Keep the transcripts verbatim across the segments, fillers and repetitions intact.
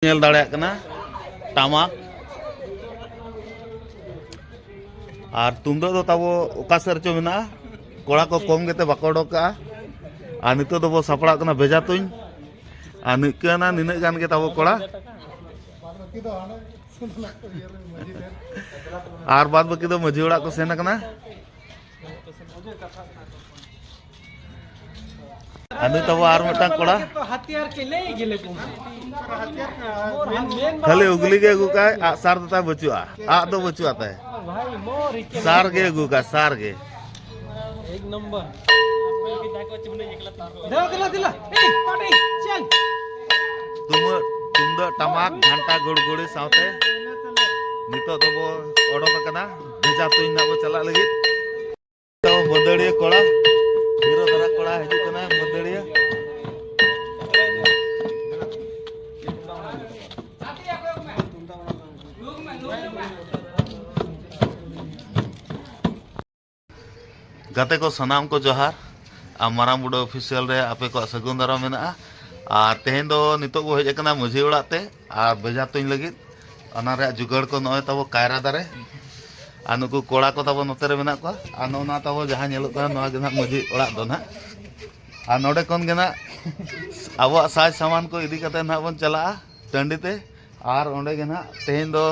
ᱧᱮᱞ ᱫᱟᱲᱮᱭᱟᱜ ᱠᱟᱱᱟ ᱴᱟᱢᱟᱠ ᱟᱨ ᱛᱩᱢᱫᱟᱹᱜ ᱫᱚ ᱛᱟᱵᱚ ᱚᱠᱟ ᱥᱮᱫ ᱨᱮᱪᱚ ᱢᱮᱱᱟᱜᱼᱟ᱾ ᱠᱚᱲᱟ ᱠᱚ ᱠᱚᱢ ᱜᱮᱛᱮ ᱵᱟᱠᱚ ᱚᱰᱚᱠ ᱠᱟᱜᱼᱟ᱾ ᱟᱨ ᱱᱤᱛᱚᱜ ᱫᱚᱵᱚ ᱥᱟᱯᱲᱟᱜ ᱠᱟᱱᱟ ᱵᱮᱡᱟ ᱛᱩᱧ᱾ ᱟᱨ ᱱᱤᱝᱠᱟᱹᱱᱟ ᱱᱤᱱᱟᱹᱜ ᱜᱟᱱ ᱜᱮ ᱛᱟᱵᱚ ᱠᱚᱲᱟ, ᱟᱨ ᱵᱟᱫ ᱵᱟᱹᱠᱤ ᱫᱚ ᱢᱟᱹᱡᱷᱤ ᱚᱲᱟᱜ ᱠᱚ ᱥᱮᱱ ᱟᱠᱟᱱᱟ᱾ ᱟᱨ ᱱᱩᱭ ᱛᱟᱵᱚ ᱟᱨ ᱢᱤᱫᱴᱟᱝ ᱠᱚᱲᱟ᱾ ᱦᱟᱛᱤᱭᱟᱨ ᱠᱮ ᱞᱮ ᱜᱮᱞᱮ ᱠᱚ᱾ ᱠᱷᱟᱹᱞᱤ ᱩᱜᱽᱞᱤ ᱜᱮ ᱟᱹᱜᱩ ᱠᱟᱭ, ᱟᱜ ᱥᱟᱨ ᱫᱚ ᱛᱟᱭ ᱵᱟᱹᱪᱩᱜᱼᱟ, ᱟᱜ ᱫᱚ ᱵᱟᱹᱪᱩᱜᱼᱟ ᱛᱟᱭ᱾ ᱥᱟᱨ ᱜᱮ ᱟᱹᱜᱩ ᱠᱟᱭ, ᱥᱟᱨ ᱜᱮ᱾ ᱮᱠ ᱱᱚᱢᱵᱚᱨ᱾ ᱫᱮᱞᱟ, ᱫᱮᱞᱟ, ᱫᱮᱞᱟ᱾ ᱮᱭ, ᱯᱟᱴᱤ, ᱪᱟᱞ᱾ ᱛᱩᱢᱟᱹ-, ᱛᱩᱢᱫᱟᱹᱜ, ᱴᱟᱢᱟᱠ, ᱜᱷᱟᱱᱴᱟ, ᱜᱩᱲᱜᱩᱲᱤ ᱥᱟᱶᱛᱮ ᱱᱤᱛᱚᱜ ᱫᱚᱵᱚ ᱚᱰᱚᱠ ᱟᱠᱟᱱᱟ ᱵᱷᱮᱡᱟ ᱛᱩᱧ ᱱᱟᱜ ᱵᱚ ᱪᱟᱞᱟᱜ ᱞᱟᱹᱜᱤᱫ᱾ ᱢᱟᱹᱫᱟᱹᱲᱤᱭᱟᱹ ᱠᱚᱲᱟ, ᱦᱤᱨᱳ ᱫᱷᱟᱨᱟ ᱠᱚᱲᱟ ᱦᱤᱡᱩᱜ ᱠᱟᱱᱟᱭ, ᱢᱟᱹᱫᱟᱹᱲᱤᱭᱟᱹ᱾ ᱜᱟᱛᱮ ᱠᱚ ᱥᱟᱱᱟᱢ ᱠᱚ ᱡᱚᱦᱟᱨ, ᱟᱨ ᱢᱟᱨᱟᱝ ᱵᱩᱰᱷᱟᱹ ᱚᱯᱷᱤᱥᱤᱭᱟᱞ ᱨᱮ ᱟᱯᱮ ᱠᱚᱣᱟᱜ ᱥᱟᱹᱜᱩᱱ ᱫᱟᱨᱟᱢ ᱢᱮᱱᱟᱜᱼᱟ᱾ ᱟᱨ ᱛᱮᱦᱮᱧ ᱫᱚ ᱱᱤᱛᱚᱜ ᱵᱚ ᱦᱮᱡ ᱟᱠᱟᱱᱟ ᱢᱟᱹᱡᱷᱤ ᱚᱲᱟᱜ ᱛᱮ, ᱟᱨ ᱵᱮᱡᱟ ᱛᱩᱧ ᱞᱟᱹᱜᱤᱫ ᱚᱱᱟ ᱨᱮᱭᱟᱜ ᱡᱩᱜᱟᱹᱲ ᱠᱚ ᱱᱚᱜᱼᱚᱭ ᱛᱟᱵᱚ ᱠᱟᱭᱨᱟ ᱫᱟᱨᱮ, ᱟᱨ ᱱᱩᱠᱩ ᱠᱚᱲᱟ ᱠᱚ ᱛᱟᱵᱚ ᱱᱚᱛᱮ ᱨᱮ ᱢᱮᱱᱟᱜ ᱠᱚᱣᱟ, ᱟᱨ ᱱᱚᱜᱼᱚ ᱱᱚᱣᱟ ᱛᱟᱵᱚ ᱡᱟᱦᱟᱸ ᱧᱮᱞᱚᱜ ᱠᱟᱱᱟ ᱱᱚᱣᱟ ᱜᱮ ᱱᱟᱦᱟᱜ ᱢᱟᱹᱡᱷᱤ ᱚᱲᱟᱜ ᱫᱚ ᱱᱟᱦᱟᱜ᱾ ᱟᱨ ᱱᱚᱰᱮ ᱠᱷᱚᱱ ᱜᱮ ᱱᱟᱦᱟᱜ ᱟᱵᱚᱣᱟᱜ ᱥᱟᱡᱽ ᱥᱟᱢᱟᱱ ᱠᱚ ᱤᱫᱤ ᱠᱟᱛᱮ ᱱᱟᱦᱟᱜ ᱵᱚᱱ ᱪᱟᱞᱟᱜᱼᱟ ᱴᱟᱺᱰᱤ ᱛᱮ᱾ ᱟᱨ ᱚᱸᱰᱮ ᱜᱮ ᱱᱟᱦᱟᱜ ᱛᱮᱦᱮᱧ ᱫᱚ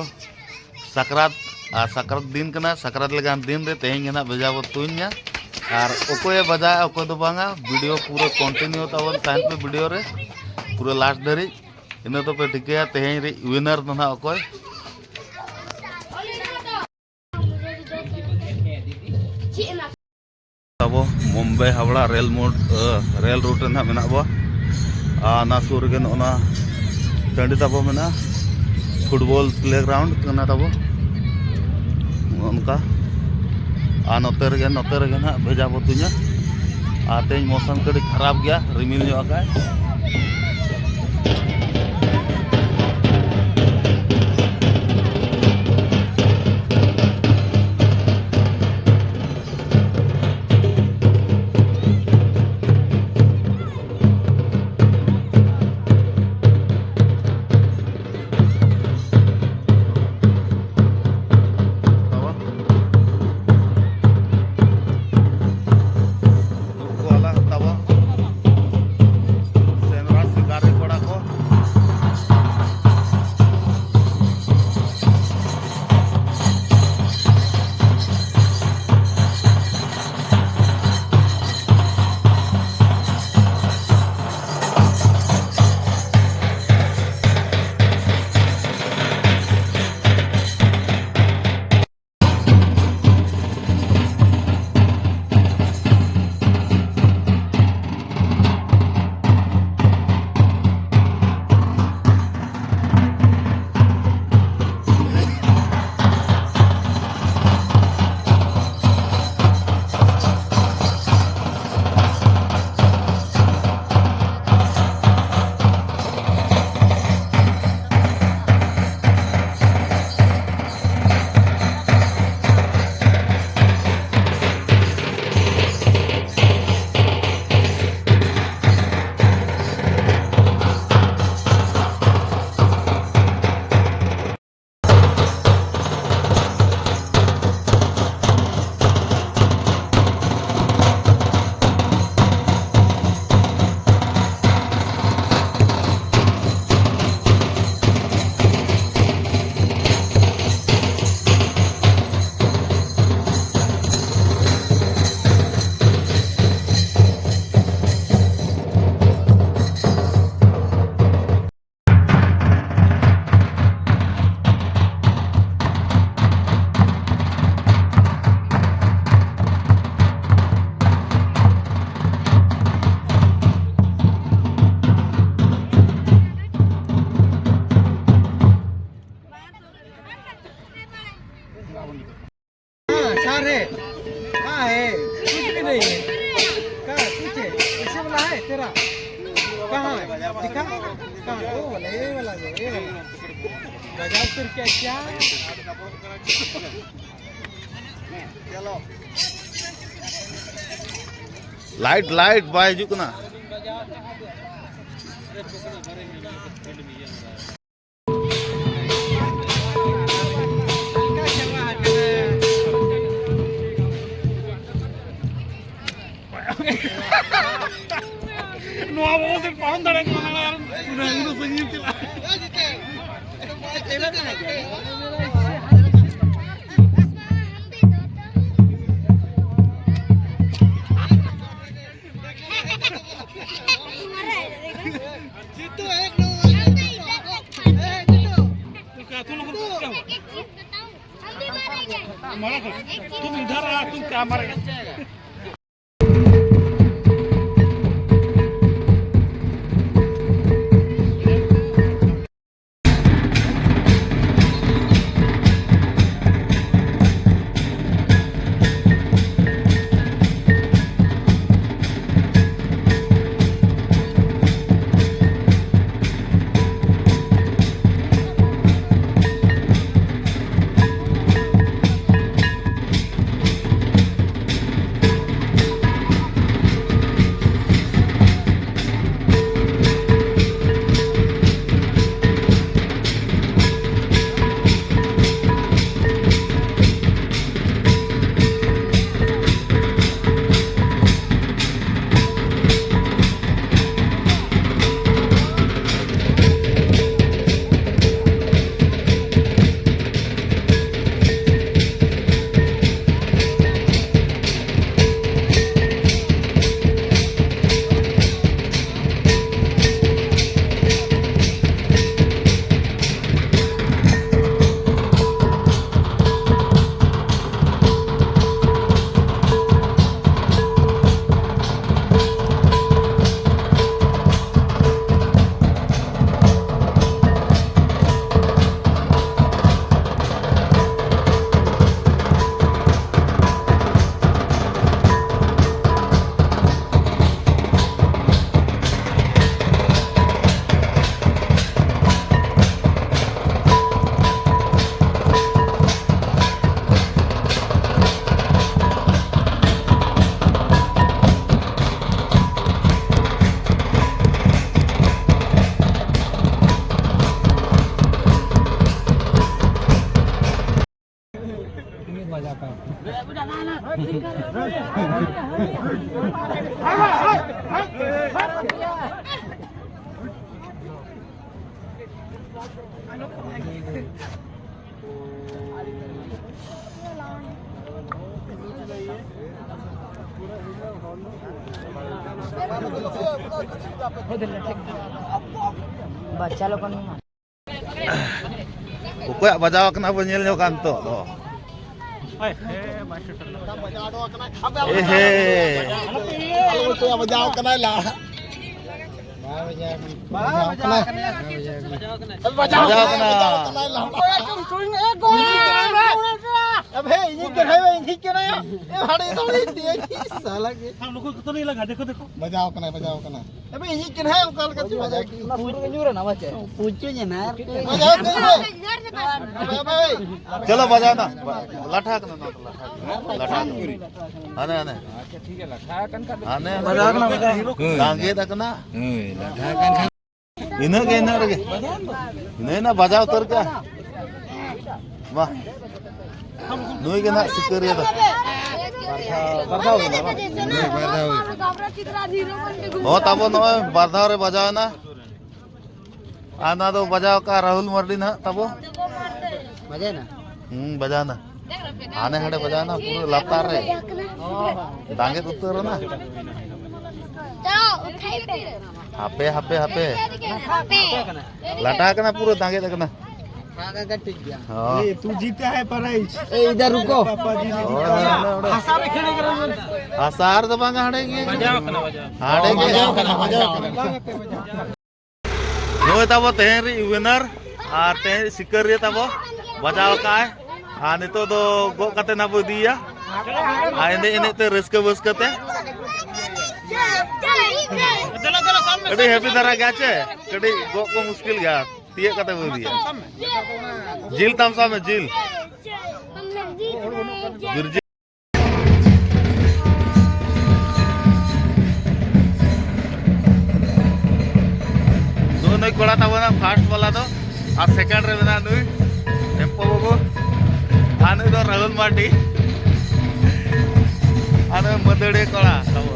ᱥᱟᱠᱨᱟᱛ, ᱟᱨ ᱥᱟᱠᱨᱟᱛ ᱫᱤᱱ ᱠᱟᱱᱟ᱾ ᱥᱟᱠᱨᱟᱛ ᱞᱮᱠᱟᱱ ᱫᱤᱱ ᱨᱮ ᱛᱮᱦᱮᱧ ᱜᱮ ᱱᱟᱦᱟᱜ ᱵᱮᱡᱟ ᱵᱚ ᱛᱩᱧᱟ᱾ ᱟᱨ ᱚᱠᱚᱭᱮ ᱵᱟᱡᱟᱭᱟ ᱚᱠᱚᱭ ᱫᱚ ᱵᱟᱝᱟ, ᱵᱷᱤᱰᱤᱭᱳ ᱯᱩᱨᱟᱹ ᱠᱚᱱᱴᱤᱱᱤᱭᱩ ᱛᱟᱵᱚᱱ ᱛᱟᱦᱮᱱ ᱯᱮ ᱵᱷᱤᱰᱤᱭᱳ ᱨᱮ ᱯᱩᱨᱟᱹ ᱞᱟᱥᱴ ᱫᱷᱟᱹᱨᱤᱡ᱾ ᱤᱱᱟᱹ ᱫᱚᱯᱮ ᱴᱷᱤᱠᱟᱹᱭᱟ ᱛᱮᱦᱮᱧ ᱨᱤᱡ ᱩᱭᱱᱟᱨ ᱫᱚ ᱱᱟᱦᱟᱜ ᱚᱠᱚᱭ᱾ ᱟᱵᱚ ᱢᱩᱢᱵᱟᱭ ᱦᱟᱣᱲᱟ ᱨᱮᱞ ᱢᱳᱲ, ᱨᱮᱞ ᱨᱳᱰ ᱨᱮ ᱱᱟᱦᱟᱜ ᱢᱮᱱᱟᱜ ᱵᱚᱣᱟ᱾ ᱟᱨ ᱚᱱᱟ ᱥᱩᱨ ᱨᱮᱜᱮ ᱱᱚᱜᱼᱚ ᱱᱟ ᱴᱟᱺᱰᱤ ᱛᱟᱵᱚ ᱢᱮᱱᱟᱜᱼᱟ, ᱯᱷᱩᱴᱵᱚᱞ ᱯᱞᱮᱜᱨᱟᱣᱩᱱᱰ ᱠᱟᱱᱟ ᱛᱟᱵᱚ᱾ ᱱᱚᱜᱼᱚ ᱱᱚᱝᱠᱟ᱾ ᱟᱨ ᱱᱚᱛᱮ ᱨᱮᱜᱮ, ᱱᱚᱛᱮ ᱨᱮᱜᱮ ᱱᱟᱦᱟᱜ ᱵᱷᱮᱡᱟ ᱵᱚ ᱛᱩᱧᱟ᱾ ᱟᱨ ᱛᱮᱦᱮᱧ ᱢᱳᱥᱚᱢ ᱠᱟᱹᱴᱤᱡ ᱠᱷᱟᱨᱟᱯ ᱜᱮᱭᱟ, ᱨᱤᱢᱤᱞ ᱧᱚᱜ ᱟᱠᱟᱫ᱾ वो वाला, ये वाला, ये वाला। बाजार फिर क्या, क्या? लाइट, लाइट बाय हिजुग कना। ᱱᱚᱣᱟ ᱵᱚᱦᱚᱜ ᱥᱮᱫ ᱯᱟᱨᱚᱢ ᱫᱟᱲᱮᱭᱟᱜ ᱠᱟᱱᱟ ᱟᱨ ᱩᱱᱟᱹᱜ, ᱩᱱᱟᱹᱜ ᱥᱟᱺᱜᱤᱧ ᱪᱟᱞᱟᱜ᱾ मारा कर। तुम इधर आ, तुम क्या मारेगा? ᱵᱟᱪᱪᱟ ᱞᱮᱠᱟᱱ ᱚᱠᱚᱭᱟᱜ ᱵᱟᱡᱟᱣ ᱠᱟᱱᱟ ᱵᱚ ᱧᱮᱞ ᱧᱚᱜᱟ ᱱᱤᱛᱚᱜ ᱫᱚ᱾ ᱮᱦᱮ᱾ ᱵᱟᱡᱟᱣ ᱠᱟᱱᱟᱭ ᱞᱟ᱾ ᱵᱟᱡᱟᱣ ᱠᱟᱱᱟ᱾ ᱵᱟᱡᱟᱣ ᱠᱟᱱᱟ᱾ ᱟᱵᱮ ᱤᱧᱤᱧ ᱠᱟᱱᱟ, ᱤᱧᱤᱧ ᱠᱟᱱᱟ᱾ ᱮ ᱵᱷᱟᱲᱮ ᱫᱚ ᱤᱧ ᱫᱤᱭᱮ ᱥᱟᱞᱟ ᱜᱮ᱾ ᱵᱟᱡᱟᱣ ᱠᱟᱱᱟᱭ, ᱵᱟᱡᱟᱣ ᱠᱟᱱᱟ᱾ ᱟᱵᱮ ᱤᱧᱤᱡ ᱠᱟᱱᱟᱭ, ᱚᱱᱠᱟ ᱞᱮᱠᱟ ᱪᱮᱫ ᱵᱟᱡᱟᱣ ᱠᱮᱫ? ᱯᱩᱪᱩ ᱧᱮᱱᱟ ᱟᱨ ᱪᱮᱫ? ᱵᱟᱡᱟᱣ ᱠᱮᱫ ᱫᱚ᱾ ᱟᱵᱮ, ᱟᱵᱮ᱾ ᱪᱚᱞᱚ ᱵᱟᱡᱟᱣ ᱱᱟ᱾ ᱞᱟᱴᱷᱟ ᱠᱟᱱᱟ ᱱᱚᱣᱟ ᱫᱚ, ᱞᱟᱴᱷᱟ ᱠᱟᱱᱟ᱾ ᱞᱟᱴᱷᱟ ᱠᱟᱱᱟ᱾ ᱦᱟᱱᱮ, ᱦᱟᱱᱮ᱾ ᱟᱪᱪᱷᱟ, ᱴᱷᱤᱠ ᱜᱮᱭᱟ, ᱞᱟᱴᱷᱟ ᱠᱟᱱ ᱠᱷᱟᱱ ᱫᱚ ᱦᱟᱱᱮ, ᱦᱟᱱᱮ᱾ ᱵᱟᱡᱟᱣ ᱠᱟᱱᱟ, ᱵᱟᱡᱟᱣ᱾ ᱦᱳᱭ, ᱞᱟᱴᱷᱟ ᱠᱟᱱ ᱠᱷᱟᱱ᱾ ᱤᱱᱟᱹᱜ ᱜᱮ, ᱤᱱᱟᱹᱜ ᱨᱮᱜᱮ᱾ ᱤᱱᱟᱹ, ᱤᱱᱟᱹ ᱵᱟᱡᱟᱣ ᱩᱛᱟᱹᱨ ᱠᱟᱜᱼᱟ᱾ ᱢᱟ᱾ ᱱᱩᱭ ᱜᱮ ᱱᱟᱦᱟᱜ ᱥᱤᱠᱟᱹᱨᱤᱭᱟᱹ ᱫᱚ᱾ ᱵᱟᱨ ᱫᱷᱟᱣ ᱦᱩᱭᱱᱟ ᱵᱟᱝ? ᱦᱮᱸ, ᱵᱟᱨ ᱫᱷᱟᱣ ᱦᱩᱭᱱᱟ᱾ ᱦᱚᱸ, ᱛᱟᱵᱚ ᱱᱚᱜᱼᱚᱭ ᱵᱟᱨ ᱫᱷᱟᱣ ᱨᱮ ᱵᱟᱡᱟᱣ ᱮᱱᱟ᱾ ᱟᱨ ᱱᱚᱣᱟ ᱫᱚ ᱵᱟᱡᱟᱣ ᱠᱟᱜᱼᱟ ᱨᱟᱦᱩᱞ ᱢᱟᱨᱰᱤ ᱱᱟᱦᱟᱜ ᱛᱟᱵᱚ᱾ ᱵᱟᱡᱟᱭᱱᱟ? ᱦᱩᱸ, ᱵᱟᱡᱟᱣᱱᱟ᱾ ᱦᱟᱱᱮ ᱦᱟᱸᱰᱮ ᱵᱟᱡᱟᱣᱱᱟ, ᱯᱩᱨᱟᱹ ᱞᱟᱛᱟᱨ ᱨᱮ᱾ ᱫᱟᱸᱜᱮᱫ ᱩᱛᱟᱹᱨ ᱮᱱᱟ᱾ ᱦᱟᱯᱮ, ᱦᱟᱯᱮ, ᱦᱟᱯᱮ᱾ ᱞᱟᱴᱟ ᱠᱟᱱᱟ, ᱯᱩᱨᱟᱹ ᱫᱟᱸᱜᱮᱫ ᱠᱟᱱᱟ᱾ ᱦᱚᱸ᱾ ᱮ, ᱛᱩ ᱡᱤᱛᱟ ᱦᱟᱭ ᱯᱨᱟᱭᱤᱡᱽ᱾ ᱮ, ᱤᱫᱷᱟᱨ ᱨᱩᱠᱳ᱾ ᱦᱳᱭ, ᱦᱳᱭ, ᱦᱳᱭ᱾ ᱦᱟᱥᱟ ᱨᱮ ᱫᱚ ᱵᱟᱝ, ᱦᱟᱸᱰᱮ ᱜᱮ᱾ ᱦᱟᱸᱰᱮ ᱜᱮ᱾ ᱵᱟᱡᱟᱣ ᱠᱟᱱᱟ, ᱵᱟᱡᱟᱣ ᱠᱟᱱᱟ᱾ ᱵᱟᱡᱟᱣ ᱠᱟᱱᱟ, ᱵᱟᱡᱟᱣ ᱠᱟᱱᱟ᱾ ᱱᱩᱭ ᱛᱟᱵᱚ ᱛᱮᱦᱮᱧ ᱨᱤᱡ ᱣᱤᱱᱟᱨ ᱟᱨ ᱛᱮᱦᱮᱧ ᱨᱤᱡ ᱥᱤᱠᱟᱹᱨᱤᱭᱟᱹ ᱛᱟᱵᱚ ᱵᱟᱡᱟᱣ ᱟᱠᱟᱫᱼᱟᱭ᱾ ᱟᱨ ᱱᱤᱛᱚᱜ ᱫᱚ ᱜᱚᱜ ᱠᱟᱛᱮ ᱱᱟᱜ ᱵᱚ ᱤᱫᱤᱭᱮᱭᱟ᱾ ᱟᱨ ᱮᱱᱮᱡ ᱮᱱᱮᱡ ᱛᱮ ᱨᱟᱹᱥᱠᱟᱹ ᱵᱟᱹᱥᱠᱟᱹ ᱛᱮ ᱟᱹᱰᱤ ᱦᱮᱯᱤ ᱫᱷᱟᱨᱟ ᱜᱮᱭᱟ ᱪᱮ? ᱠᱟᱹᱴᱤᱡ ᱜᱚᱜ ᱠᱚ ᱢᱩᱥᱠᱤᱞ ᱜᱮᱭᱟ, ᱛᱤᱭᱟᱹᱜ ᱠᱟᱛᱮ ᱵᱚ ᱤᱫᱤᱭᱟ᱾ ᱡᱤᱞ ᱛᱟᱢ ᱥᱟᱵ ᱢᱮ, ᱡᱤᱞ᱾ ᱵᱤᱨ ᱡᱤᱞ᱾ ᱱᱩᱭ, ᱱᱩᱭ ᱠᱚᱲᱟ ᱛᱟᱵᱚᱱᱟ first ᱵᱟᱞᱟ ᱫᱚ, ᱟᱨ second ᱨᱮ ᱢᱮᱱᱟᱭᱟ ᱱᱩᱭ ᱴᱮᱢᱯᱳ ᱵᱟᱹᱵᱩ, ᱟᱨ ᱱᱩᱭ ᱫᱚ ᱨᱟᱦᱩᱞ ᱢᱟᱨᱰᱤ᱾ ᱟᱫᱚ ᱢᱟᱹᱫᱟᱹᱲᱤᱭᱟᱹ ᱠᱚᱲᱟ ᱛᱟᱵᱚ᱾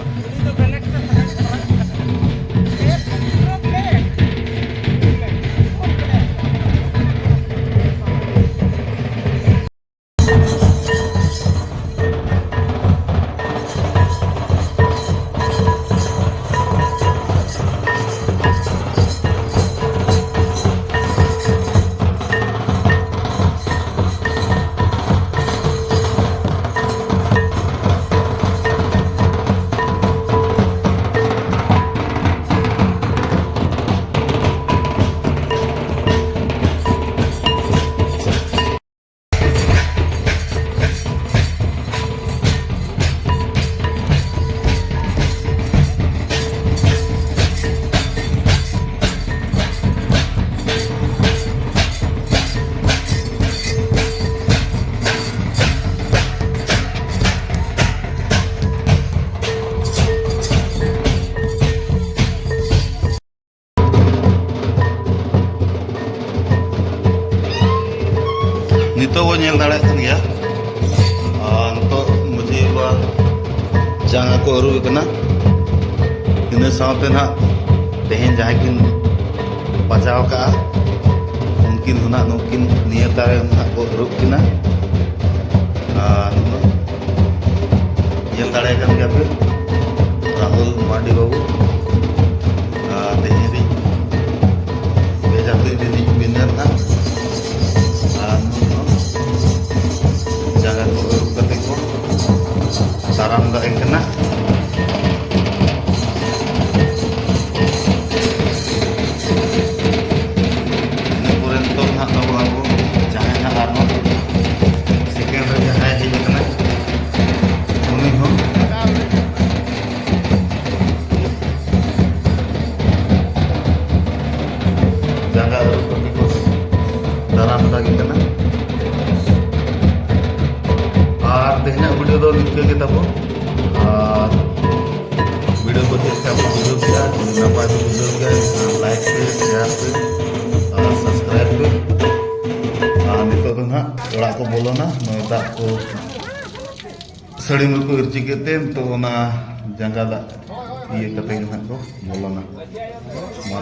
ᱱᱤᱛᱚᱜ ᱵᱚᱱ ᱧᱮᱞ ᱫᱟᱲᱮᱭᱟᱜ ᱠᱟᱱ ᱜᱮᱭᱟ, ᱟᱨ ᱱᱤᱛᱚᱜ ᱢᱟᱹᱡᱷᱤ ᱵᱟᱵᱟ ᱡᱟᱸᱜᱟ ᱠᱚ ᱟᱹᱨᱩᱵ ᱮ ᱠᱟᱱᱟ᱾ ᱤᱱᱟᱹ ᱥᱟᱶᱛᱮ ᱱᱟᱦᱟᱜ ᱛᱮᱦᱮᱧ ᱡᱟᱦᱟᱸᱭ ᱠᱤᱱ ᱵᱟᱡᱟᱣ ᱠᱟᱜᱼᱟ, ᱩᱱᱠᱤᱱ ᱦᱚᱸ ᱱᱟᱦᱟᱜ ᱱᱩᱠᱤᱱ ᱱᱤᱭᱟᱹ ᱛᱟᱭᱚᱢ ᱱᱟᱦᱟᱜ ᱠᱚ ᱟᱹᱨᱩᱵ ᱠᱤᱱᱟ᱾ ᱟᱨ ᱱᱚᱜᱼᱚᱭ ᱧᱮᱞ ᱫᱟᱲᱮᱭᱟᱜ ᱠᱟᱱ ᱜᱮᱭᱟ ᱯᱮ, ᱨᱟᱦᱩᱞ ᱢᱟᱨᱰᱤ ᱵᱟᱹᱵᱩ, ᱟᱨ ᱛᱮᱦᱮᱧ ᱨᱤᱡ ᱵᱮᱡᱟᱛᱤ ᱨᱤᱱᱤᱡ winner ᱱᱟᱦᱟᱜ᱾ ᱟᱨ ᱱᱩᱭ ᱦᱚᱸ ᱡᱟᱸᱜᱟ ᱠᱚ ᱟᱹᱨᱩᱵ ᱠᱟᱛᱮ ᱠᱚ ᱫᱟᱨᱟᱢ ᱫᱟᱜ ᱮ ᱠᱟᱱᱟ᱾ ᱤᱱᱟᱹ ᱯᱚᱨᱮ ᱱᱤᱛᱚᱜ ᱱᱟᱦᱟᱜ ᱛᱟᱵᱚ ᱟᱵᱚ ᱡᱟᱦᱟᱸᱭ ᱱᱟᱦᱟᱜ ᱟᱨᱦᱚᱸ second ᱨᱮ ᱡᱟᱦᱟᱸᱭ ᱦᱮᱡ ᱟᱠᱟᱱᱟᱭ, ᱩᱱᱤ ᱦᱚᱸ ᱡᱟᱸᱜᱟ ᱟᱹᱨᱩᱵ ᱠᱟᱛᱮ ᱠᱚ ᱫᱟᱨᱟᱢ ᱫᱟᱜᱮ ᱠᱟᱱᱟ᱾ ᱟᱨ ᱛᱮᱦᱮᱧᱟᱜ video ᱫᱚ ᱱᱤᱝᱠᱟᱹ ᱜᱮ ᱛᱟᱵᱚ᱾ ᱟᱨ video ᱠᱚ ᱪᱮᱫ ᱞᱮᱠᱟ ᱯᱮ ᱵᱩᱡᱷᱟᱹᱣ ᱠᱮᱫᱟ? ᱡᱩᱫᱤ ᱱᱟᱯᱟᱭ ᱯᱮ ᱵᱩᱡᱷᱟᱹᱣ ᱠᱮᱫᱟ, ᱮᱱᱠᱷᱟᱱ like ᱯᱮ, share ᱯᱮ, ᱟᱨ subscribe ᱯᱮ᱾ ᱟᱨ ᱱᱤᱛᱚᱜ ᱫᱚ ᱱᱟᱦᱟᱜ ᱚᱲᱟᱜ ᱠᱚ ᱵᱚᱞᱚᱱᱟ, ᱱᱚᱜᱼᱚᱭ ᱫᱟᱜ ᱠᱚ ᱥᱟᱹᱲᱤᱢ ᱨᱮᱠᱚ ᱤᱨᱪᱤ ᱠᱮᱫ ᱛᱮ ᱱᱤᱛᱚᱜ ᱚᱱᱟ ᱡᱟᱸᱜᱟ ᱫᱟᱜ ᱤᱭᱟᱹ ᱠᱟᱛᱮ ᱜᱮ ᱱᱟᱦᱟᱜ ᱠᱚ ᱵᱚᱞᱚᱱᱟ᱾ ᱢᱟ